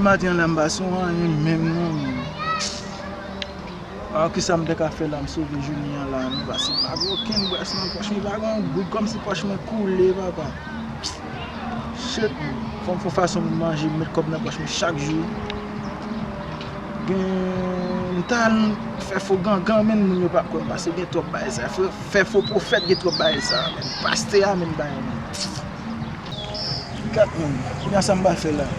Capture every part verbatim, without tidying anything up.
Maten an la, m pa sou anyen menm non, menm. A, kisa m te ka fè la, m sove jounen an la, non, paske m pa gen okenn bwès nan pòch mwen, pa gen yon goud, kòmsi pòch mwen koule, papa. Shit, man. Fò m fè fason pou m manje, m met kòb nan pòch mwen chak jou. Gen, m ta al fè fo gangan, men moun yo p ap kwè m, paske gen twòp bagay sa. Fè, fè fo pwofèt, gen twòp bagay sa, men. Pastè a, men, bagay, men. Gad, men. Kounye a sa m ba fè la.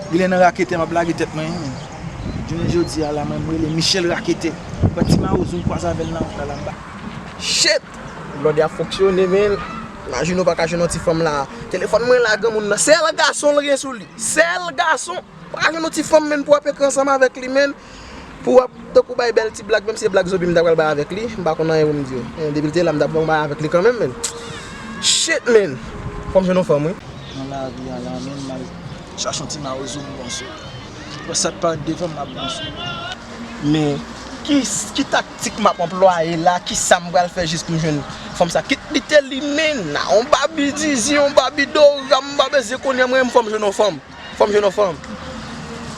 Genlè nan raketè m ap lage tèt mwen, men. Jounen jodi a la, mwen, m rele Michel Raketè. Pran ti mawozo m kwaze avè l nan wout la, la m ba. Shit! Blòdè ap fonksyone, men. Imajine w pa ka jwenn yon ti fanm la. Telefòn mwen la, granmoun nan. Sèl gason l gen sou li. Sèl gason. Pa ka jwenn yon ti fanm, men, pou w ap ekri ansanm avèk li, men. Pou w ap tankou bay bèl ti blag, menm si se blag zonbi m ta pral bay avèk li, m pa konn anyen pou m di w. Men depi l te la, m t ap bon bay avèk li kanmenm, men. Shit, men. Fò m jwenn yon fanm, wi. Nan lavi a la, men, m al chache yon ti mawozo m bon sou. Pou sa k parèt devan m, m ap bon sou. Men, ki, ki taktik m ap anplwaye la? Kisa m pral fè jis pou m jwenn fanm sa? Kit li te li, men, yon babi zizi, yon babi dora, m pa bezwen konnen mwen, m fò m jwenn yon fanm. Fò m jwenn yon fanm.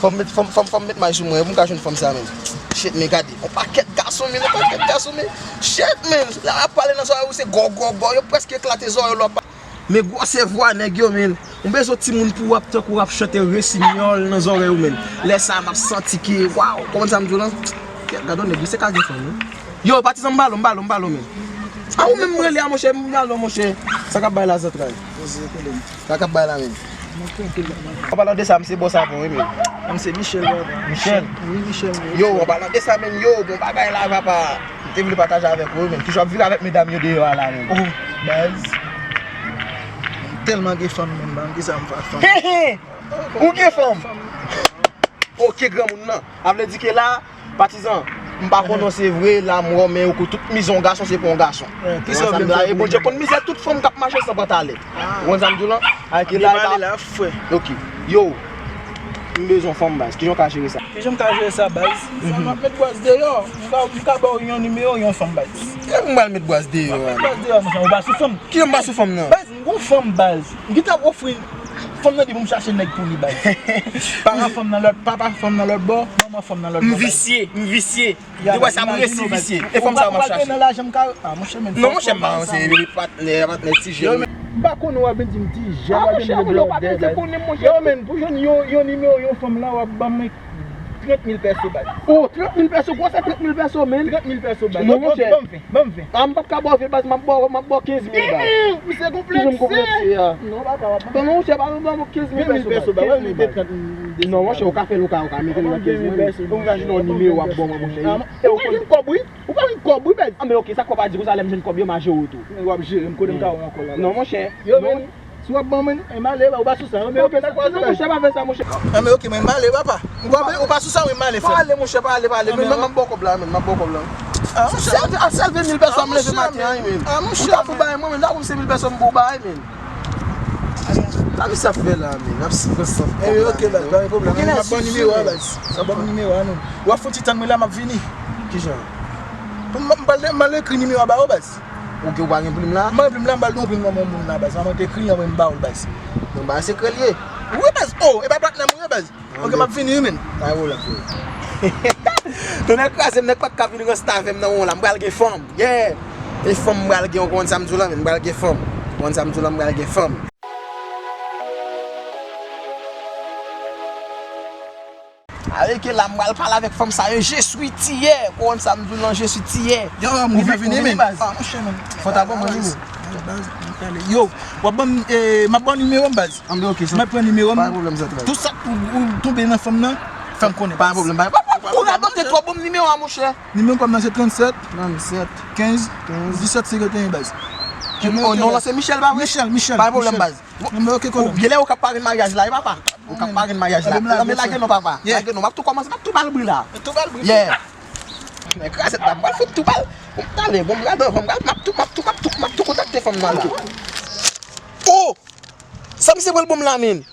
Fò m met, fò m, fò m, fò m met may sou mwen pou m ka jwenn fanm sa, men. Shit, men gade. Yon pakèt gason, men, yon pakèt gason, men. Shit, men. Lè w ap pale nan zòrèy ou, se gò, gò, gò. Yo prèske eklate zòrèy w lè w ap pale. Men gwosè vwa nèg yo, men. Ou bezwen timoun pou w ap tankou w ap chante resinyòl nan zòrèy ou, men. Lè sa a, m ap santi ke, waw, konprann sa m di w lan? Kèt, gade yon nèg, wi, se ka gen fanm, wi. Yo, patizan, m ba l, m ba l, m ba l, men. A ou menm m rele a, monchè, m ba l, monchè. Sa k ap bay la zantray? Sa k ap bay la, men. An palan de sa, m se bòs avè w, wi, men. M se Michel, baba. Michel? Wi, Michel, wi. Yo, an palan de sa, men, yo, bon bagay la, papa. M te vle pataje avèk ou, men. Kijan w ap viv avèk medam yo deyò a la, men? Oh, baz. M tèlman gen fanm, men, ban m kisa m fè ak fanm. He, he! Ou gen fanm? Ok, granmoun nan. A vle di ke la, patizan, m pa konnen se vre, la, m wè, men yo kou tout mize yon gason, se pou yon gason. Kisa w vle m fè pou ou? E Bondye konn mizè tout fanm k ap mache san pantalèt. Ou konn sa m di w lan? Alè ke la, la, frè. Ok. Yo, m bezwen fanm, baz. Kijan w ka jere sa? Kijan m ka jere sa, baz? Sa m ap met bwaz deyò. M ka, m ka ba w yon nimewo yon fanm, baz. E m pral met bwaz deyò. M ap met bwaz deyò, monchè. Ou pa sou fanm. Kijan m pa sou fanm nan? Baz, m gon fanm, baz. M gentan ofri fanm nan di pou m chache nèg pou li, baz. Paran fanm nan lòt, papa fanm nan lòt bò, manman fanm nan lòt bò, baz. M visye, m visye. Depi sa m resi visye. E fanm sa yo m ap chache. Nan lajan m ka, ah, monchè, men. Non, monchè, m pa ranse, epi patnè, patnè ti jèn. M pa konnen w ap vin di m ti jèn, w ap vin di m blòdè, baz. Yo, men, pou jwenn yon, yon nimewo, yon fanm la, w ap ban mwen trant mil pèso, baz. Oh, trant mil pèso, gwosè trant mil pèso, men. Trant mil pèso, baz. Non, monchè. Ban m ven, ban m ven. Ah, m p ap ka ba w ven, baz, m ap ba w, m ap ba w kenz mil, baz. Ou se konplekse. Kijan m konplekse a? Non, pa ka, w ap ban m. Non, monchè, pa ban m kenz mil pèso, baz. Ban m kenz mil pèso. Non, monchè, ou ka fè l, ou ka, ou ka mete l nan kenz mil. Ou ka jwenn yon nimewo, w ap ban mwen, monchè. Ou pa jwenn kòb, wi. Ou pa jwenn kòb, wi, baz. Ah, men ok, sa k fè w pa di konsa, lè m jwenn kòb yo, m a jere w tou. W ap jere m, kote m ka wè w ankò la, baz. Non, monchè. Yo, men. Si w ap ban mwen, e m ale, ou pa sou sa, wi, men ok, sa kwaze, non, monchè, pa fè sa, monchè. Ah, men ok, men m ale, papa. Ou pa, ou pa sou sa, wi, m ale, frè. Pa ale, monchè, pa ale, pa ale. Men m ap ba w kòb la, men, m ap ba w kòb la. Ah, monchè. Sèl, sèl ven mil pèso m leve maten an, men. Ah, monchè. Ou ta pou bay mwen, men, ta pou se mil pèso m pou bay, men. Lavi sa fè la, men. N ap sifre san. Eh, ok, baz, pa gen pwoblèm. M ap ban nimewo a, baz. M ap ban nimewo a, non. W ap fouti tann mwen la, m ap vini. Kijan? M, m, m pral, m pral ekri nimewo a ba ou, baz. Ok, ou pa gen plim la? M pa gen plim la, m pral gen yon plim nan men moun la, baz. Mwen te ekri l, mwen m ba ou l, baz. Yon bagay sekrè l ye. Wi, baz. Oh, e pa patnè m ou ye, baz. Ok, m ap vini, wi, men. Pa gen pwoblèm, frè. Tonnè kraze m, nèg pa t ka vin ransta avè m nan won la. M pral gen fanm. Yeah. E fanm m pral gen, ou konn sa m di w la, men. M pral gen fanm. Ou konn sa m di w la, m pral gen fanm. Alè ke la, m pral pale avèk fanm sa yo, je suis tiyè. Ou konn sa m di w lan, je suis tiyè. Yo, m rive vini, men. Ah, monchè, men. Fò ta ban mwen nimewo. Yo, w ap ban m, eh, m ap ban w nimewo m, baz. Anben, ok, sa. M ap pran nimewo m. Pa gen pwoblèm, sa, trè. Tout sa k ou, ou tonbe nan fanm nan, fè m konnen, baz. Pa gen pwoblèm, pa gen pwoblèm. Ou radote twò, ban m nimewo a, monchè. Nimewo pa m nan se trannsèt. Trannsèt. Kenz. Kenz. Disèt senkanteyen, baz. Oh, non, lan se Michel, pa vre? Michel, Michel. Pa gen pwoblèm, baz. Ou, ou, genlè ou ka pare maryaj la, wi, papa. Ou ka pare maryaj la. Anben, lage non, papa. Lage non, m ap tou kòmanse, m ap tou ba l bri la. Tou ba l bri. Yeah. Nèg krazèt la, m pral fout tou ba l. Bon, tande, bon, m pral, m pral, m ap tou, m ap tou, m ap tou, m ap tou kontakte fanm nan la. Oh! Sa misye pral ban m la, men.